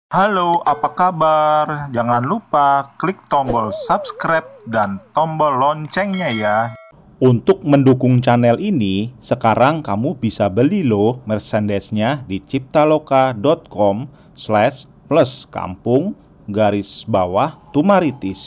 Halo, apa kabar? Jangan lupa klik tombol subscribe dan tombol loncengnya ya. Untuk mendukung channel ini, sekarang kamu bisa beli loh merchandise-nya di ciptaloka.com/+kampung_tumaritis.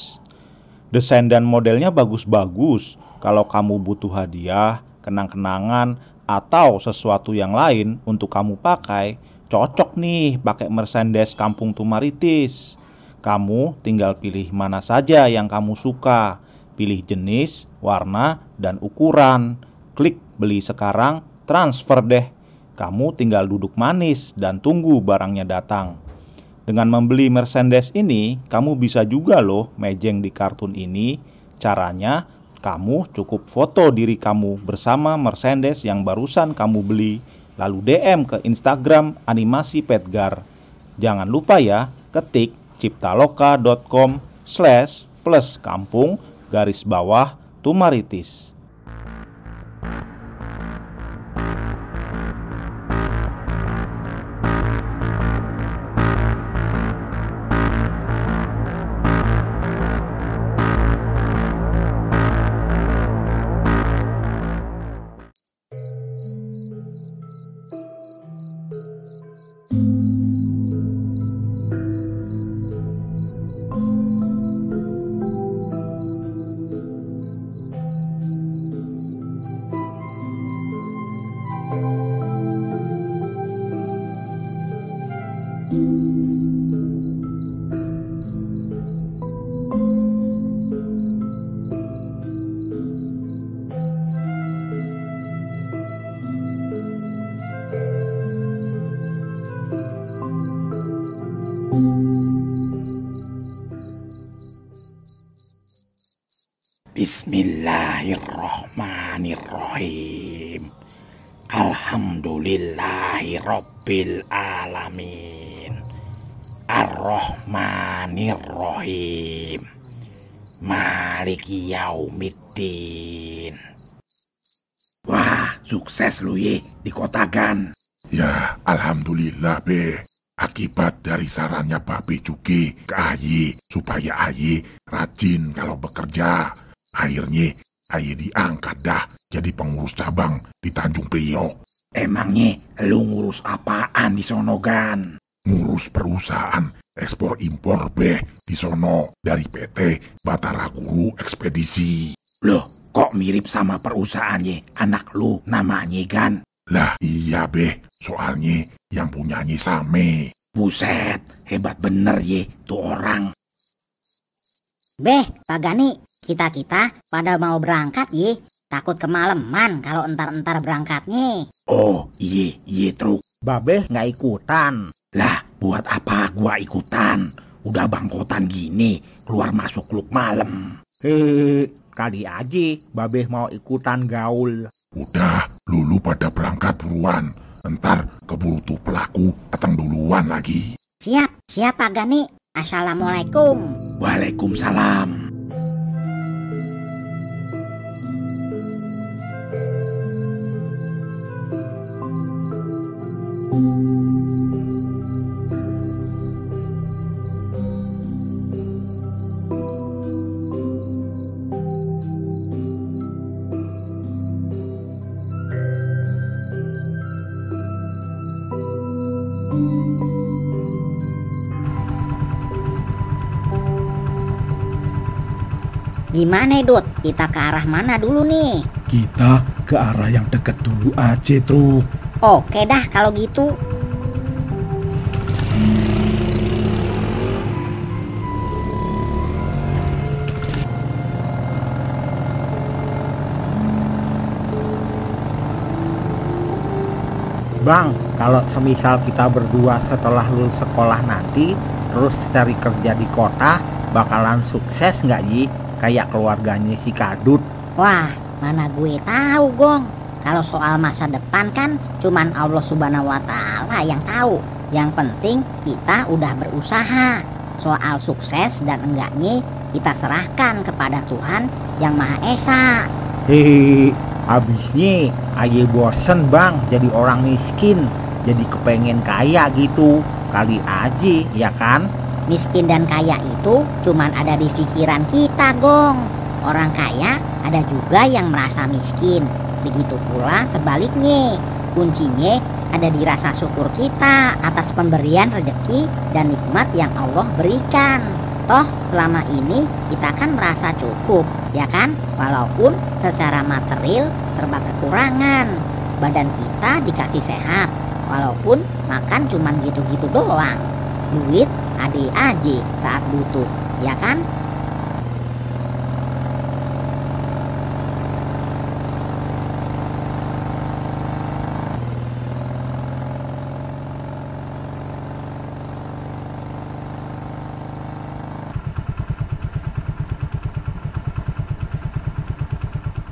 Desain dan modelnya bagus-bagus. Kalau kamu butuh hadiah, kenang-kenangan, atau sesuatu yang lain untuk kamu pakai, cocok nih pakai merchandise Kampung Tumaritis. Kamu tinggal pilih mana saja yang kamu suka. Pilih jenis, warna, dan ukuran. Klik beli sekarang, transfer deh. Kamu tinggal duduk manis dan tunggu barangnya datang. Dengan membeli merchandise ini, kamu bisa juga loh mejeng di kartun ini. Caranya, kamu cukup foto diri kamu bersama merchandise yang barusan kamu beli, lalu DM ke Instagram Animasi Petgar. Jangan lupa ya, ketik ciptaloka.com/+kampung_tumaritis. Bismillahirrahmanirrahim. Alhamdulillahirabbil alamin. Ar-Rahmanirrahim. Maliki yaumiddin. Wah, sukses lu ye di kota Gan. Ya, alhamdulillah be. Akibat dari sarannya Babe Cuki ke Ayi supaya Ayi rajin kalau bekerja. Akhirnya Ayi diangkat dah jadi pengurus cabang di Tanjung Priok. Emangnya lu ngurus apaan di sono Gan? Ngurus perusahaan ekspor impor be di sono dari PT Batara Guru Ekspedisi. Loh, kok mirip sama perusahaannya anak lu namanya Gan? Lah iya be, soalnya yang punyanya Same. Buset, hebat bener ye tuh orang. Beh, Pak Gani, kita pada mau berangkat ye. Takut kemalaman kalau entar-entar berangkatnya. Oh, iye truk. Babeh nggak ikutan. Lah, buat apa gua ikutan? Udah bangkotan gini, keluar masuk klub malam. Kali aja Babeh mau ikutan gaul. Udah, lulu pada berangkat buruan. Entar keburu tuh pelaku datang duluan lagi. Siap Pak Gani. Assalamualaikum. Waalaikumsalam. Gimana Dut? Kita ke arah mana dulu nih? Kita ke arah yang deket dulu aja, Truk. Oke dah kalau gitu. Bang, kalau semisal kita berdua setelah lulus sekolah nanti terus cari kerja di kota, bakalan sukses nggak Ji? Kayak keluarganya si Kadut. Wah, mana gue tahu Gong. Kalau soal masa depan kan cuman Allah Subhanahu wa Ta'ala yang tahu. Yang penting kita udah berusaha. Soal sukses dan enggaknya kita serahkan kepada Tuhan yang Maha Esa. Habisnya aye bosen bang jadi orang miskin. jadi kepengen kaya gitu. Kali aja, ya kan? Miskin dan kaya itu cuman ada di pikiran kita, Gong. Orang kaya ada juga yang merasa miskin. Begitu pula sebaliknya. Kuncinya ada di rasa syukur kita atas pemberian rezeki dan nikmat yang Allah berikan. Toh selama ini kita kan merasa cukup, ya kan? Walaupun secara material serba kekurangan. Badan kita dikasih sehat, walaupun makan cuman gitu-gitu doang. Duit ada aja saat butuh, ya kan?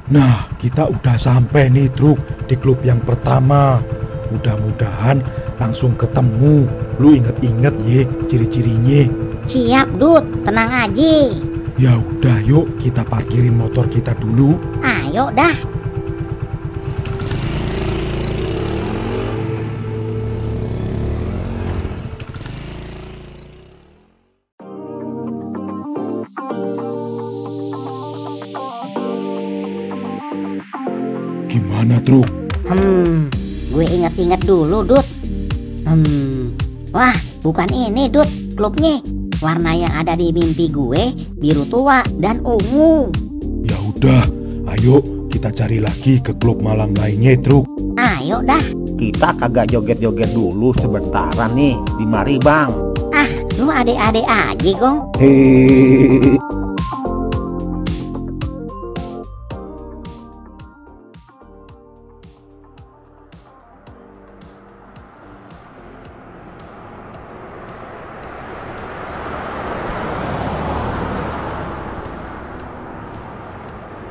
Nah, kita udah sampai nih Truk di klub yang pertama. Mudah-mudahan langsung ketemu. Lu inget-inget ye ciri-cirinya. Siap, Dut, tenang aja. Ya udah, yuk kita parkirin motor kita dulu. Ayo dah. Gimana Truk? Gue inget-inget dulu, Dut. Wah, bukan ini, Dut, klubnya. Warna yang ada di mimpi gue biru tua dan ungu. Ya udah, ayo kita cari lagi ke klub malam lainnya Truk. Ayo dah. Kita kagak joget-joget dulu sebentaran nih. Dimari bang. Ah, lu ade-ade aja, Gong. Hehehe.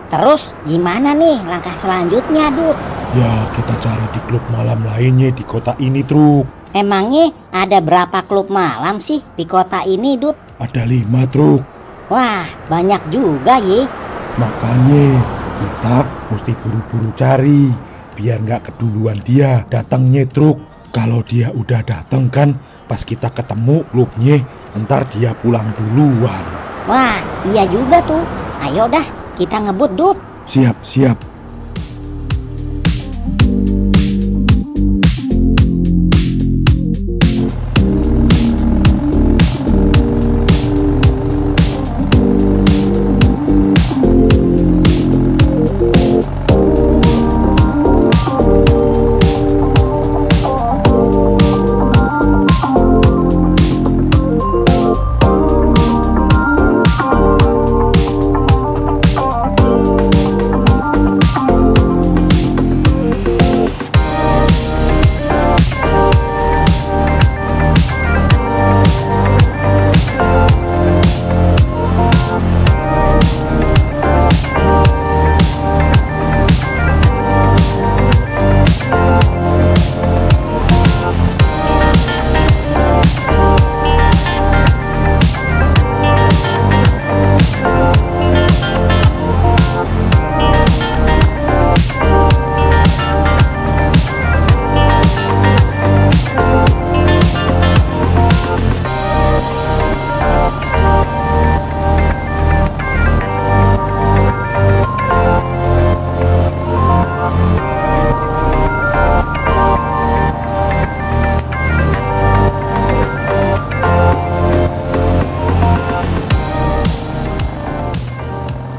Terus gimana nih langkah selanjutnya, Dut? Ya kita cari di klub malam lainnya di kota ini Truk. Emangnya ada berapa klub malam sih di kota ini, Dut? Ada 5 Truk. Wah, banyak juga ye. Makanya kita mesti buru-buru cari biar nggak keduluan dia datangnya Truk. Kalau dia udah datang kan pas kita ketemu klubnya, ntar dia pulang duluan. Wah, iya juga tuh. Ayo dah, kita ngebut, Dut. Siap, siap.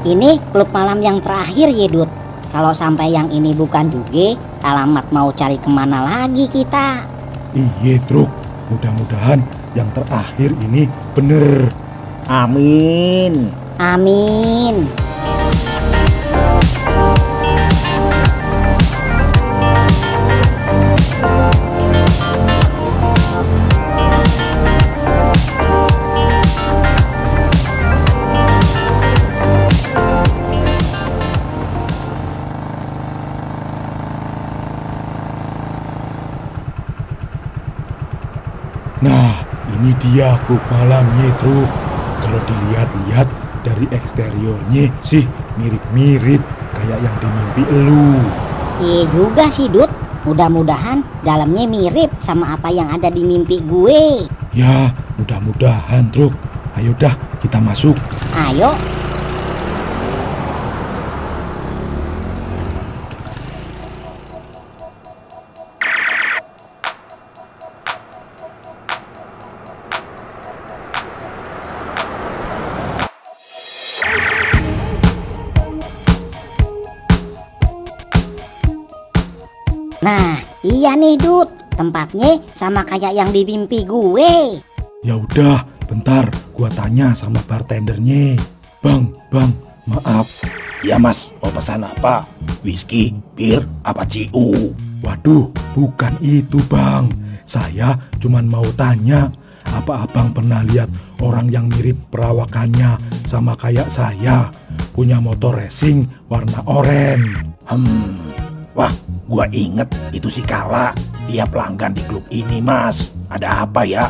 Ini klub malam yang terakhir ya, Dut. Kalau sampai yang ini bukan juga, alamat mau cari kemana lagi kita? Iya Truk, mudah-mudahan yang terakhir ini bener. Amin. Amin. Nah, ini dia klub malamnya Truk. Kalau dilihat-lihat dari eksteriornya sih mirip-mirip kayak yang di mimpi elu. Iya juga sih, Dut. Mudah-mudahan dalamnya mirip sama apa yang ada di mimpi gue. Ya, mudah-mudahan, Truk. Ayo dah, kita masuk. Ayo. Nah, iya nih Dut, tempatnya sama kayak yang di mimpi gue. Ya udah, bentar, gua tanya sama bartendernya. Bang, maaf. Ya mas, mau pesan apa? Whisky, bir, apa ciu? Waduh, bukan itu bang. Saya cuman mau tanya, apa abang pernah lihat orang yang mirip perawakannya sama kayak saya? Punya motor racing warna oranye. Wah, gua inget itu si Kala. Dia pelanggan di klub ini mas. Ada apa ya?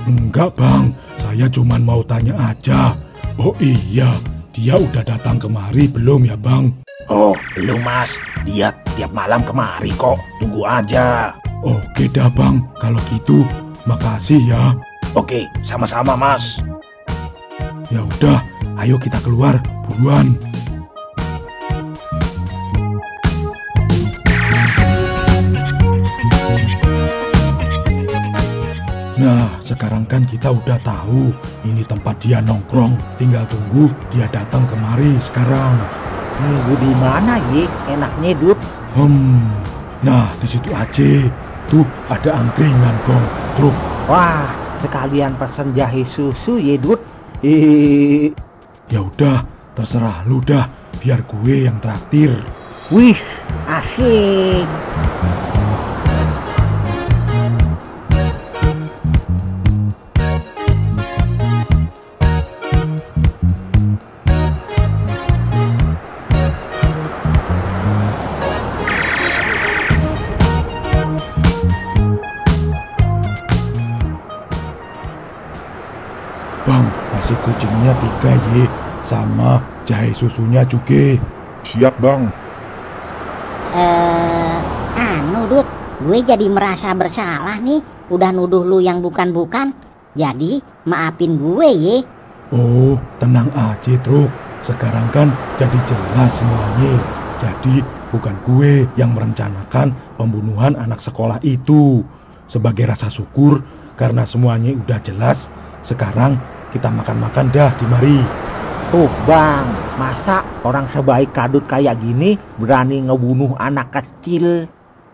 Enggak bang, saya cuman mau tanya aja. Oh iya, dia udah datang kemari belum ya bang? Oh, belum mas. Dia tiap malam kemari kok. Tunggu aja. Oke dah bang, kalau gitu makasih ya. Oke, sama-sama mas. Ya udah, ayo kita keluar buruan. Nah, sekarang kan kita udah tahu ini tempat dia nongkrong. Tinggal tunggu dia datang kemari sekarang. Nunggu di mana ye? Enaknya Dut. Nah di situ aja. Tuh ada angkringan gong, Truk. Wah, sekalian pesen jahe susu ye Dut. Ya udah, terserah lu dah. Biar gue yang traktir. Wih, asik. Bang, nasi kucingnya 3 ye. Sama jahe susunya juga. Siap bang. Dut, gue jadi merasa bersalah nih. Udah nuduh lu yang bukan-bukan. Jadi maafin gue ye. Oh, tenang aja Truk. Sekarang kan jadi jelas semuanya. Jadi bukan gue yang merencanakan pembunuhan anak sekolah itu. Sebagai rasa syukur karena semuanya udah jelas. Sekarang kita makan-makan dah di mari. Tuh bang, masa orang sebaik Kadut kayak gini berani ngebunuh anak kecil?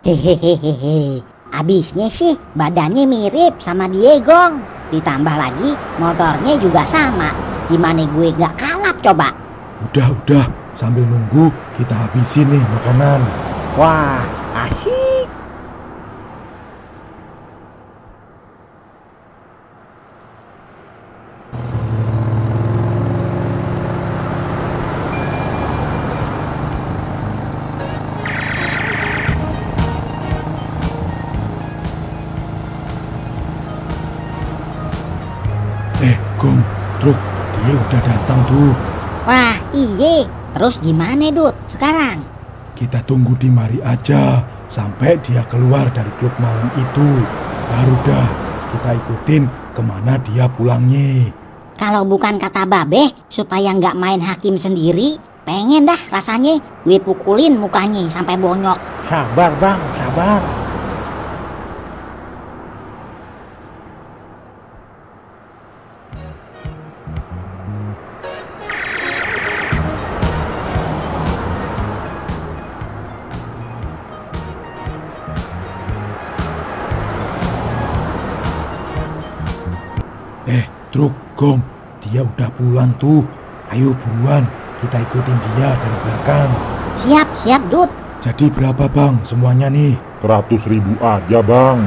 Hehehehe. Abisnya sih badannya mirip sama Diegong. Ditambah lagi motornya juga sama. Gimana gue gak kalap coba? Udah, sambil nunggu kita habisin nih makanan. Wah, asik. Gong, Truk, dia udah datang tuh. Wah, iye. Terus gimana Dut sekarang? Kita tunggu di mari aja sampai dia keluar dari klub malam itu. Baru dah kita ikutin kemana dia pulangnya. Kalau bukan kata Babeh supaya nggak main hakim sendiri, pengen dah rasanya gue pukulin mukanya sampai bonyok. Sabar bang, sabar. Truk, Gong, dia udah pulang tuh. Ayo buruan, kita ikutin dia dari belakang. Siap Dut. Jadi berapa bang semuanya nih? 100.000 aja bang.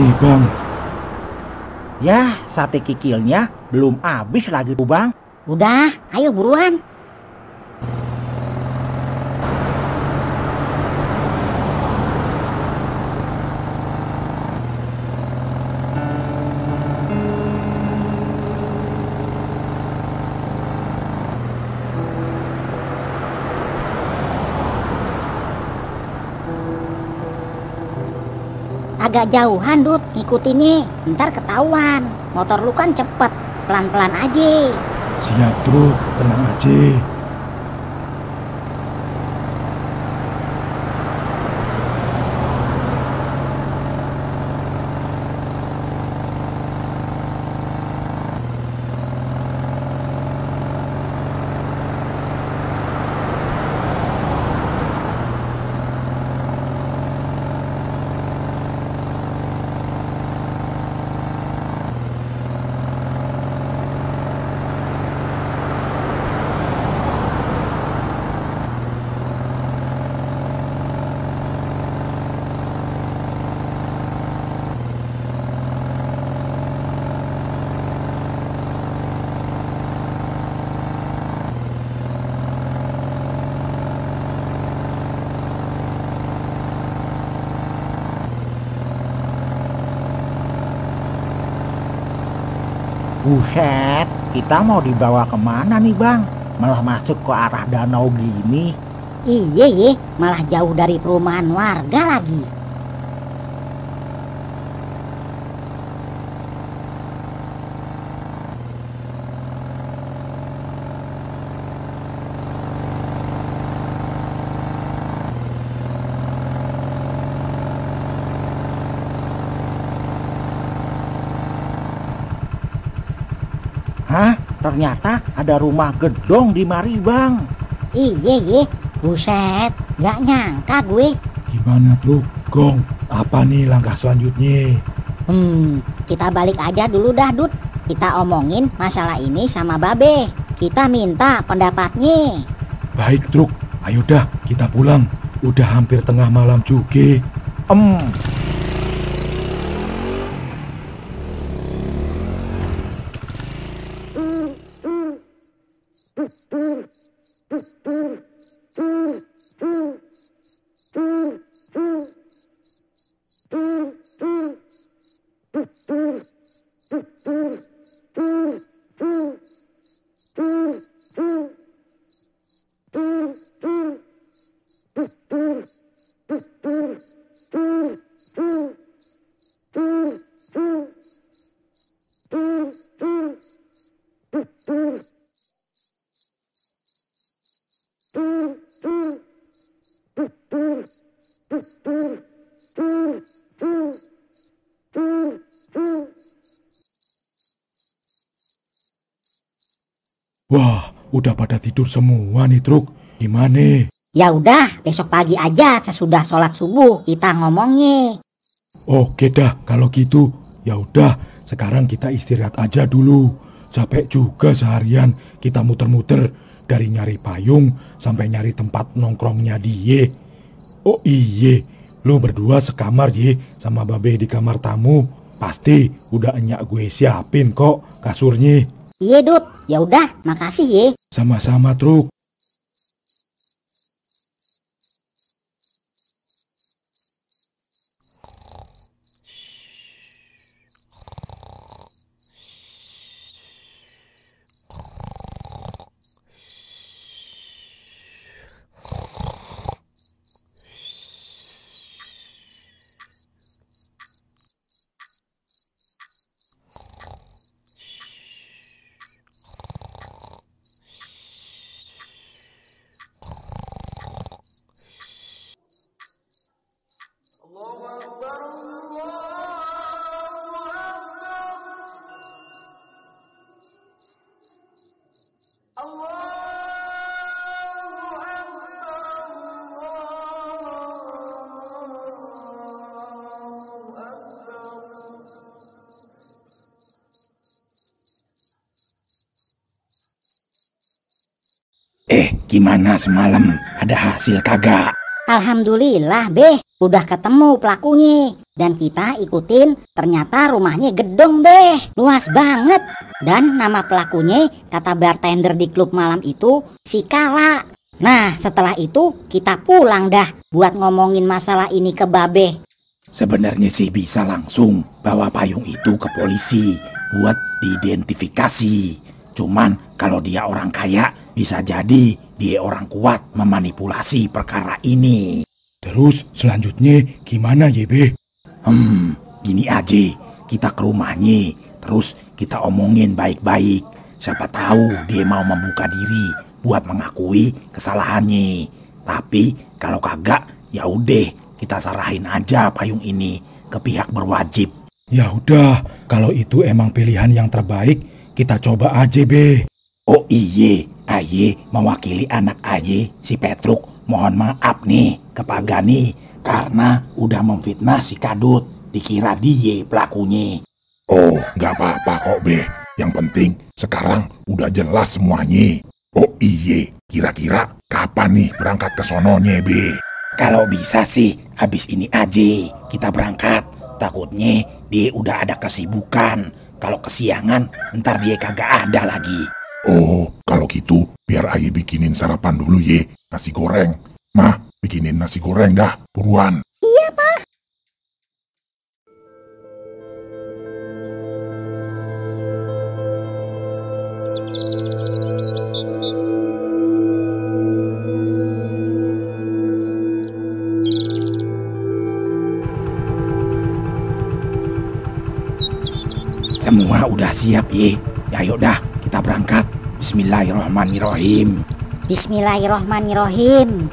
Nih bang. Ya, sate kikilnya belum habis lagi tuh bang. Udah, ayo buruan. Agak jauhan, Dut, ngikutinnya. Ntar ketahuan. Motor lu kan cepet, pelan-pelan aja. Siap Truk, tenang aja. Buset, kita mau dibawa kemana nih Bang? Malah masuk ke arah danau gini. Iya ye, malah jauh dari perumahan warga lagi. Hah? Ternyata ada rumah gedong di mari Bang. Iya ye, buset, gak nyangka gue. Gimana Truk? Gong, apa nih langkah selanjutnya? Kita balik aja dulu dah, Dut. Kita omongin masalah ini sama Babe. Kita minta pendapatnya. Baik Truk, ayo dah kita pulang. Udah hampir tengah malam juga. Wah, udah pada tidur semua nih Truk. Gimana? Ya udah, besok pagi aja sesudah sholat subuh kita ngomongnya. Oke dah, kalau gitu. Ya udah, sekarang kita istirahat aja dulu. Capek juga seharian kita muter-muter dari nyari payung sampai nyari tempat nongkrongnya dia. Oh iye, lu berdua sekamar ye sama Babe di kamar tamu. Pasti udah enyak gue siapin kok kasurnya. Iya Dut, ya udah, makasih ye. Sama-sama Truk. Gimana semalam? Ada hasil kagak? Alhamdulillah Beh, udah ketemu pelakunya. Dan kita ikutin, ternyata rumahnya gedong Beh, luas banget. Dan nama pelakunya, kata bartender di klub malam itu, si Kala. Nah setelah itu kita pulang dah buat ngomongin masalah ini ke Babe. Sebenarnya sih bisa langsung bawa payung itu ke polisi buat diidentifikasi. Cuman kalau dia orang kaya, bisa jadi dia orang kuat memanipulasi perkara ini. Terus selanjutnya gimana ye, Be? Gini aja, kita ke rumahnya, terus kita omongin baik-baik. Siapa tahu dia mau membuka diri buat mengakui kesalahannya. Tapi kalau kagak, ya udah kita serahin aja payung ini ke pihak berwajib. Ya udah, kalau itu emang pilihan yang terbaik, kita coba aja, Be. Oh iye, aye mewakili anak aye si Petruk mohon maaf nih ke Pak Gani karena udah memfitnah si Kadut, dikira dia pelakunya. Oh, nggak apa-apa kok, Be. Yang penting sekarang udah jelas semuanya. Oh iye, kira-kira kapan nih berangkat ke sononya, Be? Kalau bisa sih, habis ini aja kita berangkat. Takutnya dia udah ada kesibukan. Kalau kesiangan, ntar dia kagak ada lagi. Oh, kalau gitu biar Ayi bikinin sarapan dulu ye, nasi goreng. Mah, bikinin nasi goreng dah, buruan. Iya, Pak. Semua udah siap ye. Ayo dah, kita berangkat. Bismillahirrahmanirrahim. Bismillahirrahmanirrahim.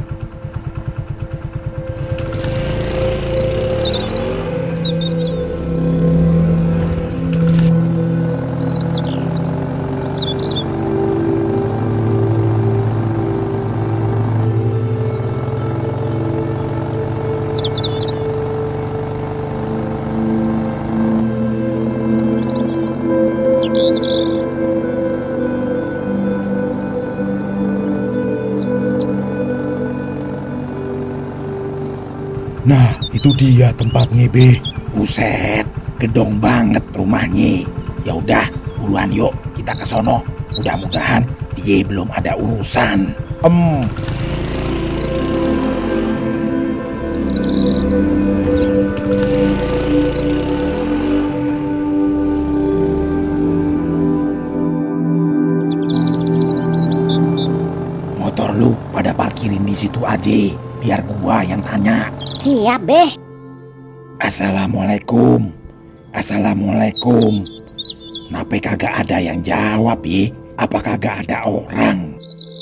Nah, itu dia tempatnya, Be. Buset, gedong banget rumahnya. Ya udah, buruan yuk kita ke sono. Mudah-mudahan dia belum ada urusan. Motor lu pada parkirin di situ aja, biar gua yang tanya. Siap, Beh. Assalamualaikum. Assalamualaikum. Kenapa kagak ada yang jawab ya? Apa kagak ada orang?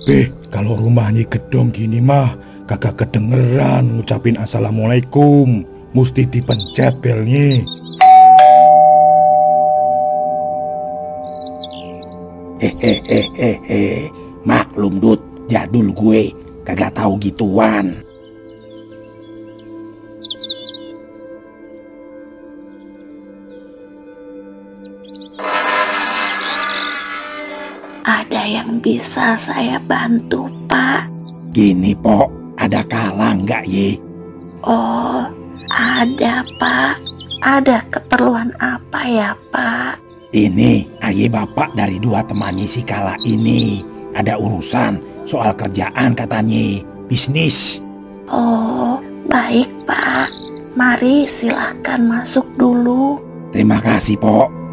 Be, kalau rumahnya gedong gini mah kagak kedengeran ngucapin assalamualaikum. Mesti dipencet belnya. Hehehehe. Maklum Dut, jadul gue kagak tahu gituan. Ada yang bisa saya bantu, Pak? Gini, Pok, ada kalang nggak ye? Oh, ada, Pak. Ada keperluan apa ya, Pak? Ini aye bapak dari dua temannya si Kala ini. Ada urusan soal kerjaan katanya, bisnis. Oh, baik, Pak. Mari silahkan masuk dulu. Terima kasih, Pok.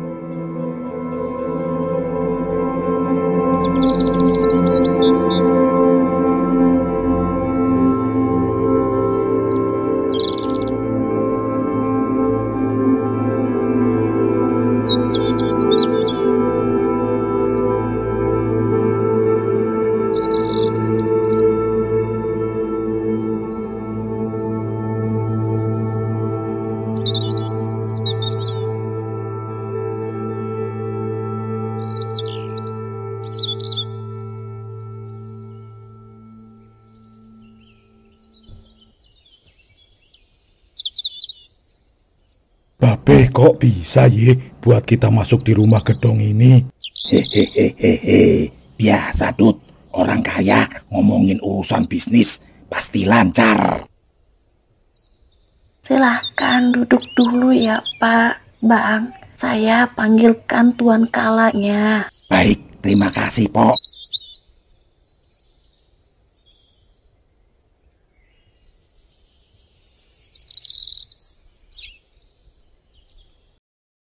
Babe, kok bisa ye buat kita masuk di rumah gedong ini? Hehehehe, biasa Dut. Orang kaya ngomongin urusan bisnis pasti lancar. Silahkan duduk dulu ya, Pak. Bang, saya panggilkan Tuan Kalanya. Baik, terima kasih, Pok.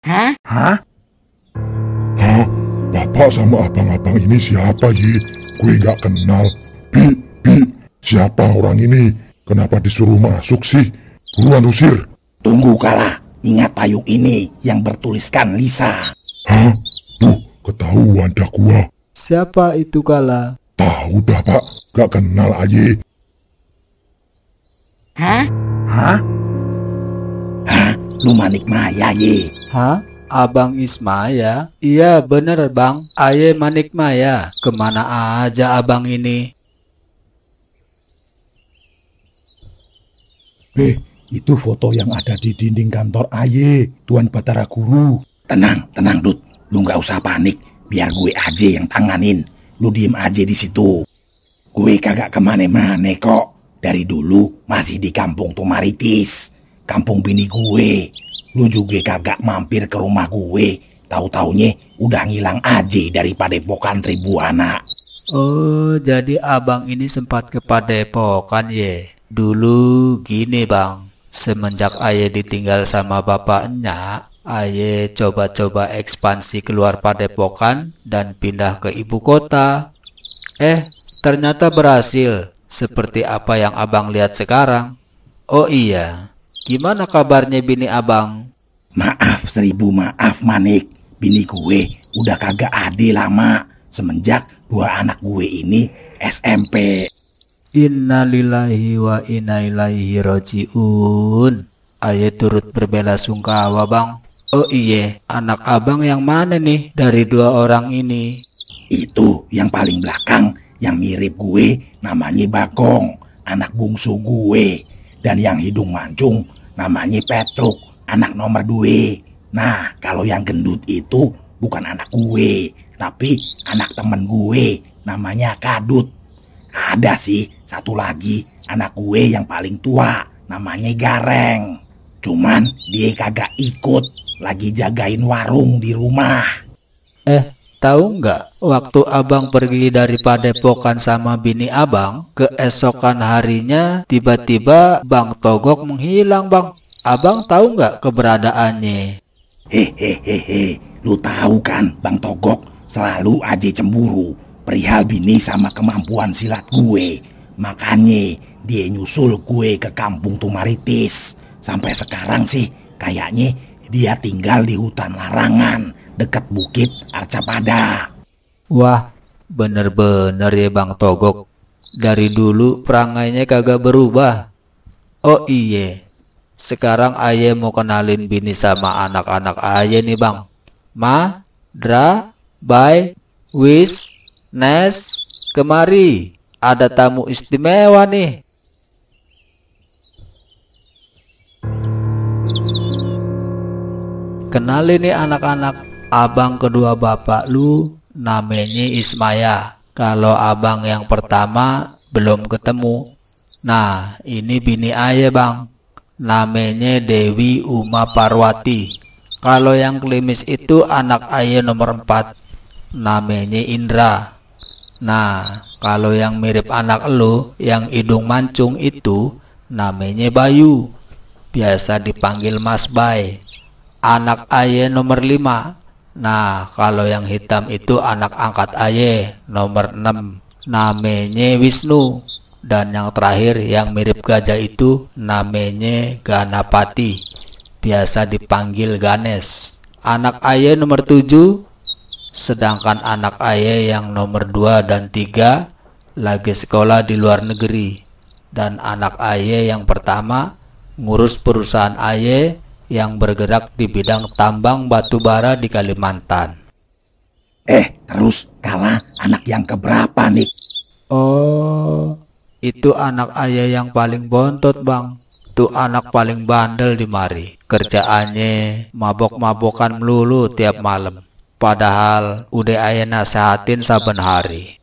Hah? Hah? Bapak sama abang-abang ini siapa ye? Gue gak kenal. Bi, siapa orang ini? Kenapa disuruh masuk sih? Buruan usir. Tunggu Kala, ingat payung ini yang bertuliskan Lisa. Hah? Tuh, ketahuan dah gua. Siapa itu Kala? Tahu dah Pak, gak kenal aja. Hah? Hah? Hah? Lu Manik Maya ye? Hah? Abang Ismaya? Iya bener bang, aye Manik Maya. Kemana aja abang ini? Itu foto yang ada di dinding kantor Aye, Tuan Batara Guru. Tenang, tenang Dut. Lu gak usah panik, biar gue aja yang tanganin. Lu diem aja di situ. Gue kagak kemana-mana kok. Dari dulu masih di kampung Tumaritis, kampung bini gue. Lu juga kagak mampir ke rumah gue. Tahu-taunya udah ngilang aja dari Padepokan Tribuana. Oh, jadi abang ini sempat ke Padepokan ye. Dulu gini bang, semenjak aye ditinggal sama bapaknya, aye coba-coba ekspansi keluar Padepokan dan pindah ke ibu kota. Ternyata berhasil, seperti apa yang abang lihat sekarang. Oh iya, gimana kabarnya bini abang? Maaf 1000 maaf Manik. Bini gue udah kagak ada lama, semenjak 2 anak gue ini SMP. Innalillahi wa inna ilaihi roji'un. Aye turut berbelasungkawa bang. Oh iya, anak abang yang mana nih dari 2 orang ini? Itu yang paling belakang, yang mirip gue namanya Bagong, anak bungsu gue. Dan yang hidung mancung namanya Petruk, anak nomor 2. Nah, kalau yang gendut itu bukan anak gue, tapi anak temen gue, namanya Kadut. Ada sih satu lagi anak gue yang paling tua, namanya Gareng. Cuman dia kagak ikut, lagi jagain warung di rumah. Tahu nggak, waktu abang pergi dari Padepokan sama bini abang, keesokan harinya tiba-tiba Bang Togok menghilang bang. Abang tahu nggak keberadaannya? Hehehehe, lu tahu kan Bang Togok selalu aja cemburu perihal bini sama kemampuan silat gue. Makanya dia nyusul gue ke kampung Tumaritis. Sampai sekarang sih kayaknya dia tinggal di hutan larangan dekat Bukit Arcapada. Wah, bener-bener ya Bang Togok. Dari dulu perangainya kagak berubah. Oh iye, sekarang aye mau kenalin bini sama anak-anak aye nih bang. Ma, Dra, Bay, Wis, Nes, kemari. Ada tamu istimewa nih. Kenalin nih anak-anak, abang kedua bapak lu namanya Ismaya. Kalau abang yang pertama belum ketemu. Nah, ini bini ayah bang, namanya Dewi Uma Parwati. Kalau yang klimis itu anak ayah nomor 4, namanya Indra. Nah, kalau yang mirip anak lu, yang hidung mancung itu namanya Bayu. Biasa dipanggil Mas Bay. Anak ayah nomor 5. Nah, kalau yang hitam itu anak angkat ayah nomor 6, namanya Wisnu. Dan yang terakhir yang mirip gajah itu namanya Ganapati. Biasa dipanggil Ganes. Anak ayah nomor 7. Sedangkan anak ayah yang nomor 2 dan 3 lagi sekolah di luar negeri. Dan anak ayah yang pertama ngurus perusahaan ayah yang bergerak di bidang tambang batu bara di Kalimantan. Terus Kala anak yang keberapa nih? Oh, itu anak ayah yang paling bontot bang. Tuh anak paling bandel di mari. Kerjaannya mabok-mabokan melulu tiap malam. Padahal udah ayah nasehatin saben hari.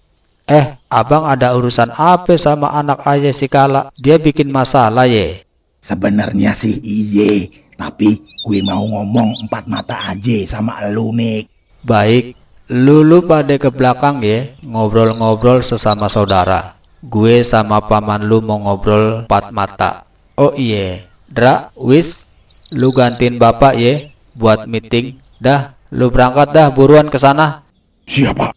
Abang ada urusan apa sama anak ayah si Kala? Dia bikin masalah ye? Sebenarnya sih iye, tapi gue mau ngomong 4 mata aja sama elu nih. Baik, lu pada ke belakang ya, ngobrol-ngobrol sesama saudara. Gue sama paman lu mau ngobrol 4 mata. Oh iya, Dra, Wis, lu gantiin bapak ya buat meeting. Dah, lu berangkat dah buruan ke sana. Siapa?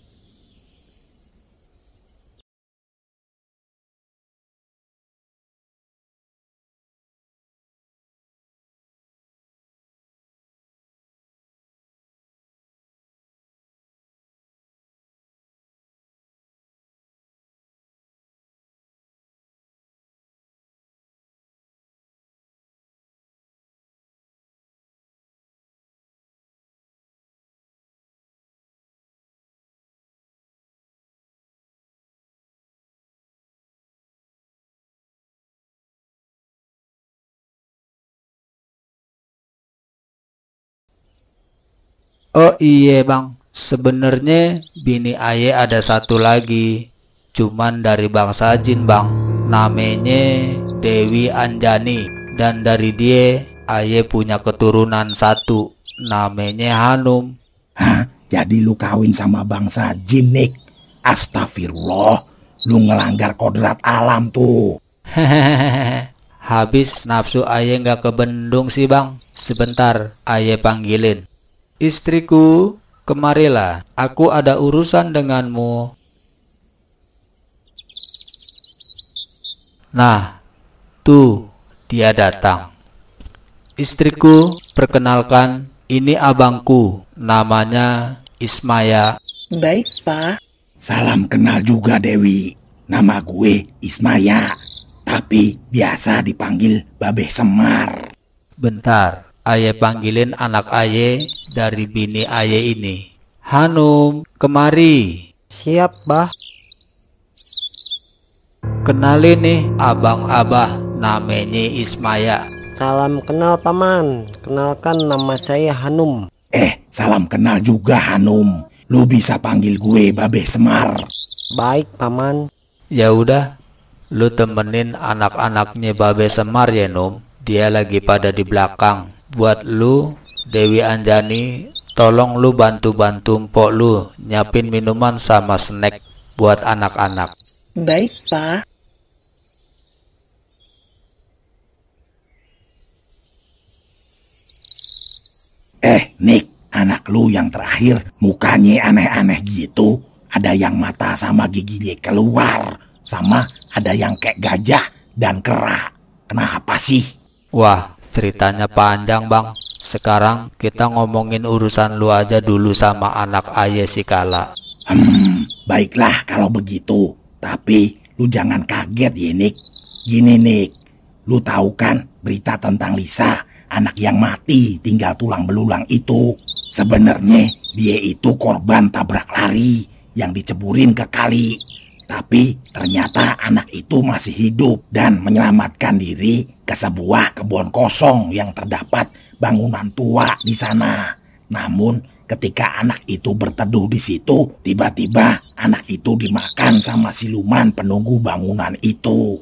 Oh iya bang, sebenarnya bini aye ada satu lagi, cuman dari bangsa jin bang, namanya Dewi Anjani, dan dari dia aye punya keturunan satu, namanya Hanum. Hah? Jadi lu kawin sama bangsa jin, Nik? Astagfirullah, lu ngelanggar kodrat alam tuh. Hehehe. Habis nafsu aye nggak kebendung sih bang. Sebentar, aye panggilin. Istriku, kemarilah, aku ada urusan denganmu. Nah, tuh dia datang. Istriku, perkenalkan, ini abangku, namanya Ismaya. Baik, Pak. Salam kenal juga, Dewi. Nama gue Ismaya, tapi biasa dipanggil Babeh Semar. Bentar, aye panggilin anak aye dari bini aye ini. Hanum, kemari. Siap, Bah. Kenalin nih abang abah, namanya Ismaya. Salam kenal, Paman. Kenalkan, nama saya Hanum. Salam kenal juga, Hanum. Lu bisa panggil gue Babeh Semar. Baik, Paman. Ya udah, lu temenin anak-anaknya Babe Semar ya, Num. Dia lagi pada di belakang. Buat lu, Dewi Anjani, tolong lu bantu-bantu mpok lu nyiapin minuman sama snack buat anak-anak. Baik, Pak. Nik, anak lu yang terakhir mukanya aneh-aneh gitu. Ada yang mata sama giginya keluar, sama ada yang kayak gajah dan kera. Kenapa sih? Wah, ceritanya panjang bang. Sekarang kita ngomongin urusan lu aja dulu sama anak aye si Kala. Baiklah kalau begitu. Tapi lu jangan kaget ya, Nik. Gini, Nik, lu tahu kan berita tentang Lisa, anak yang mati tinggal tulang belulang itu? Sebenarnya dia itu korban tabrak lari yang diceburin ke kali. Tapi ternyata anak itu masih hidup dan menyelamatkan diri ke sebuah kebun kosong yang terdapat bangunan tua di sana. Namun ketika anak itu berteduh di situ, tiba-tiba anak itu dimakan sama siluman penunggu bangunan itu.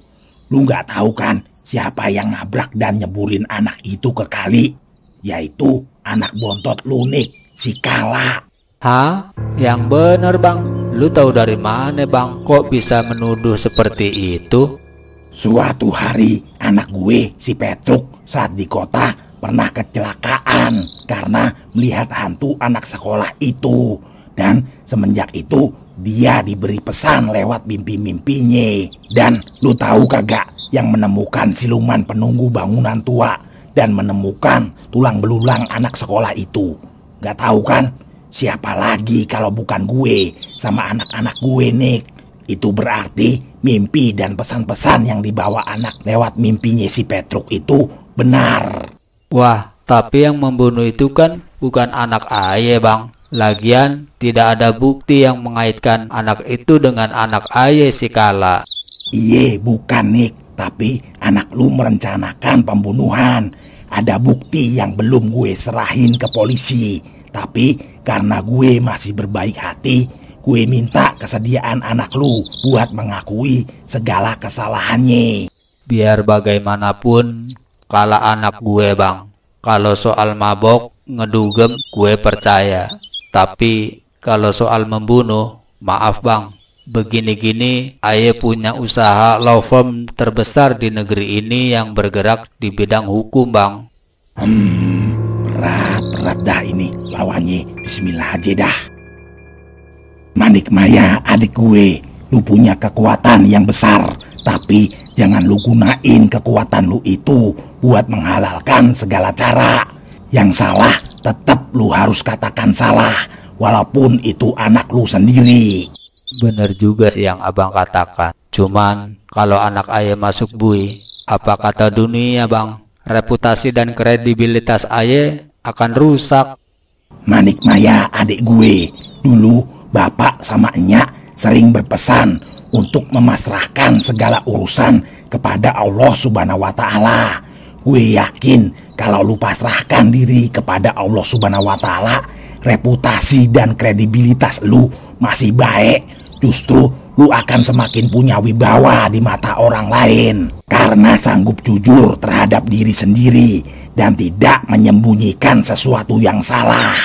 Lu nggak tahu kan siapa yang nabrak dan nyeburin anak itu ke kali? Yaitu anak bontot lu, Nik, si Kala. Hah? Yang bener bang. Lu tahu dari mana bang? Kok bisa menuduh seperti itu? Suatu hari anak gue si Petruk saat di kota pernah kecelakaan karena melihat hantu anak sekolah itu. Dan semenjak itu dia diberi pesan lewat mimpi-mimpinya. Dan lu tahu kagak yang menemukan siluman penunggu bangunan tua dan menemukan tulang belulang anak sekolah itu? Gak tahu kan? Siapa lagi kalau bukan gue sama anak-anak gue, Nik. Itu berarti mimpi dan pesan-pesan yang dibawa anak lewat mimpinya si Petruk itu benar. Wah, tapi yang membunuh itu kan bukan anak aye bang. Lagian tidak ada bukti yang mengaitkan anak itu dengan anak aye si Kala. Iye, bukan, Nik. Tapi anak lu merencanakan pembunuhan. Ada bukti yang belum gue serahin ke polisi. Tapi karena gue masih berbaik hati, gue minta kesediaan anak lu buat mengakui segala kesalahannya. Biar bagaimanapun, Kala anak gue bang. Kalau soal mabok, ngedugem, gue percaya. Tapi kalau soal membunuh, maaf bang. Begini-gini, aye punya usaha law firm terbesar di negeri ini yang bergerak di bidang hukum bang. Berat dah ini lawannya. Bismillah aja dah. Manik Maya, adik gue, lu punya kekuatan yang besar. Tapi jangan lu gunain kekuatan lu itu buat menghalalkan segala cara. Yang salah tetap lu harus katakan salah, walaupun itu anak lu sendiri. Bener juga sih yang abang katakan. Cuman kalau anak ayah masuk bui, apa kata dunia bang? Reputasi dan kredibilitas ayah akan rusak. Manik Maya, adik gue, dulu bapak sama enyak sering berpesan untuk memasrahkan segala urusan kepada Allah Subhanahu wa Ta'ala. Gue yakin kalau lu pasrahkan diri kepada Allah Subhanahu wa Ta'ala, reputasi dan kredibilitas lu masih baik, justru lu akan semakin punya wibawa di mata orang lain karena sanggup jujur terhadap diri sendiri dan tidak menyembunyikan sesuatu yang salah.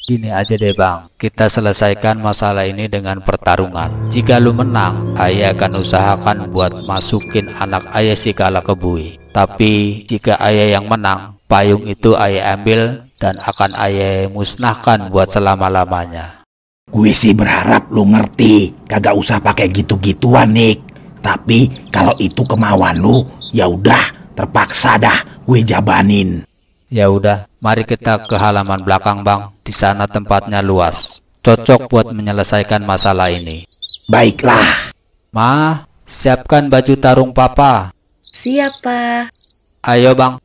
Gini aja deh bang, kita selesaikan masalah ini dengan pertarungan. Jika lu menang, ayah akan usahakan buat masukin anak ayah si Kala ke bui. Tapi jika ayah yang menang, payung itu ayah ambil dan akan ayah musnahkan buat selama-lamanya. Gue sih berharap lu ngerti, kagak usah pakai gitu-gituan Nick. Tapi kalau itu kemauan lu, ya udah terpaksa dah gue jabanin. Ya udah, mari kita ke halaman belakang bang. Di sana tempatnya luas, cocok buat menyelesaikan masalah ini. Baiklah. Ma, siapkan baju tarung papa. Siapa? Ayo bang.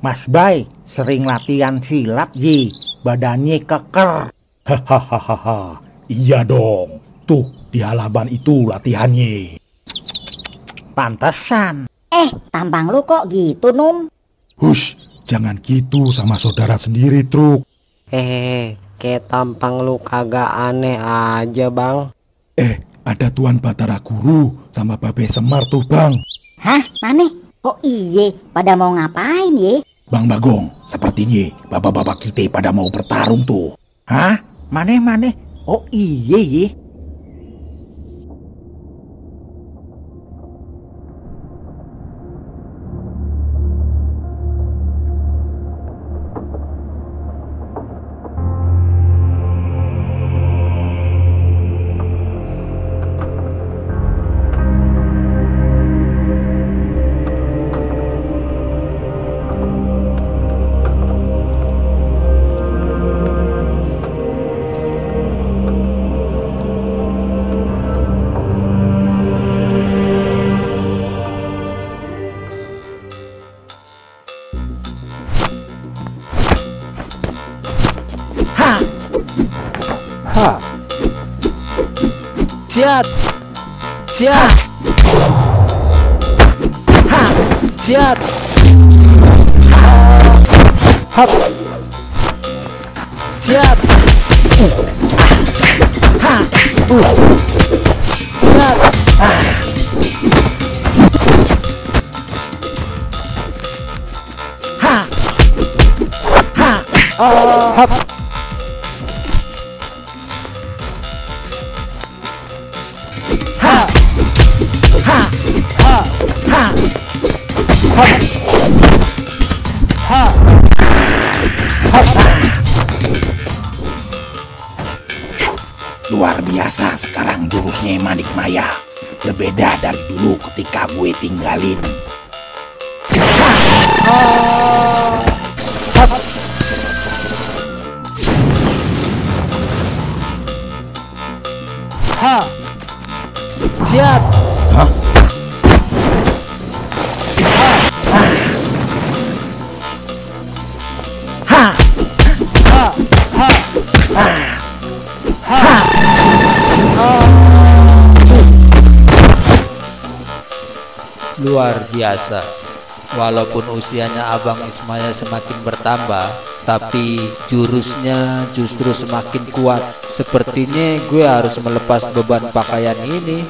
Mas Bay, sering latihan silat Ji, badannya keker. Hahaha, iya dong. Tuh, di halaman itu latihannya. Pantesan. Tampang lu kok gitu, Num? Hush, jangan gitu sama saudara sendiri, Truk. Kayak tampang lu kagak aneh aja bang. Ada Tuan Batara Guru sama Babe Semar tuh, Bang. Hah? Mana? Oh iye, pada mau ngapain ye? Bang Bagong, sepertinya bapak-bapak kita pada mau bertarung tuh. Hah? Mana? Oh iye ye. Siap. Siap. Hap. Siap. Siap. Hap. Luar biasa sekarang jurusnya Manik Maya. Berbeda dari dulu ketika gue tinggalin. Siap. Luar biasa. Walaupun usianya Abang Ismaya semakin bertambah, tapi jurusnya justru semakin kuat. Sepertinya gue harus melepas beban pakaian ini.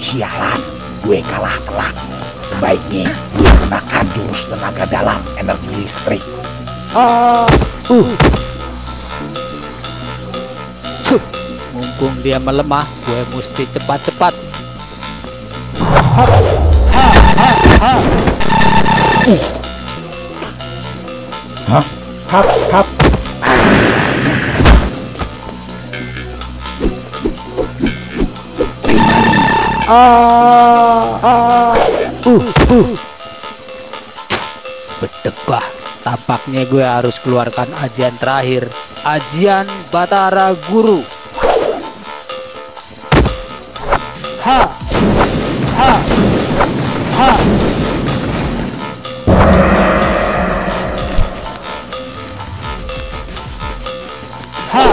Sialan, gue kalah telak. Sebaiknya gue gunakan jurus tenaga dalam energi listrik. Mumpung dia melemah, gue mesti cepat-cepat. Berdebah Tampaknya gue harus keluarkan ajian terakhir, ajian Batara Guru. Ha! Ha! Ha! Ha!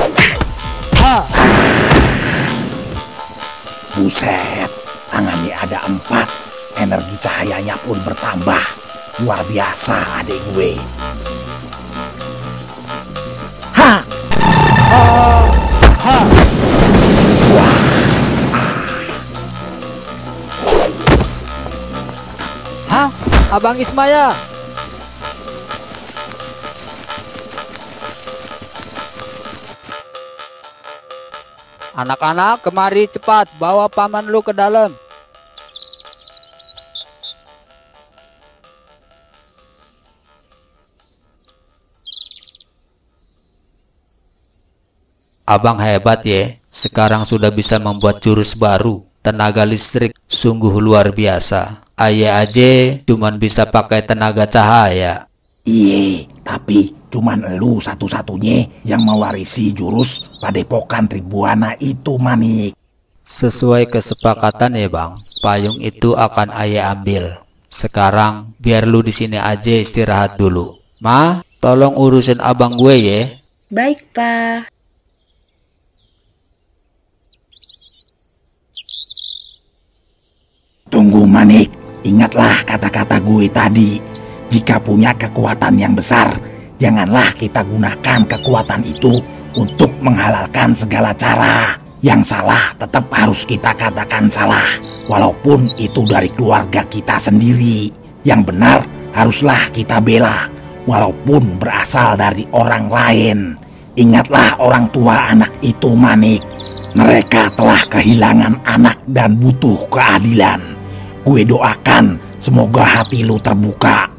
Ha! Buset, tangannya ada 4. Energi cahayanya pun bertambah. Luar biasa adik gue. Ha! Ha! Ha! Wah, Hah? Abang Ismaya? Anak-anak, kemari cepat, bawa paman lu ke dalam. Abang hebat ya, sekarang sudah bisa membuat jurus baru. Tenaga listrik sungguh luar biasa. Ayah aja cuman bisa pakai tenaga cahaya. iye, tapi cuman elu satu-satunya yang mewarisi jurus Padepokan Tribuana itu, Manik. Sesuai kesepakatan ya bang, payung itu akan ayah ambil. Sekarang biar lu di sini aja istirahat dulu. Ma, tolong urusin abang gue ya. Baik, Pak. Tunggu, Manik. Ingatlah kata-kata gue tadi. Jika punya kekuatan yang besar, janganlah kita gunakan kekuatan itu untuk menghalalkan segala cara. Yang salah tetap harus kita katakan salah, walaupun itu dari keluarga kita sendiri. Yang benar haruslah kita bela, walaupun berasal dari orang lain. Ingatlah orang tua anak itu, Manik. Mereka telah kehilangan anak dan butuh keadilan. Gue doakan semoga hati lu terbuka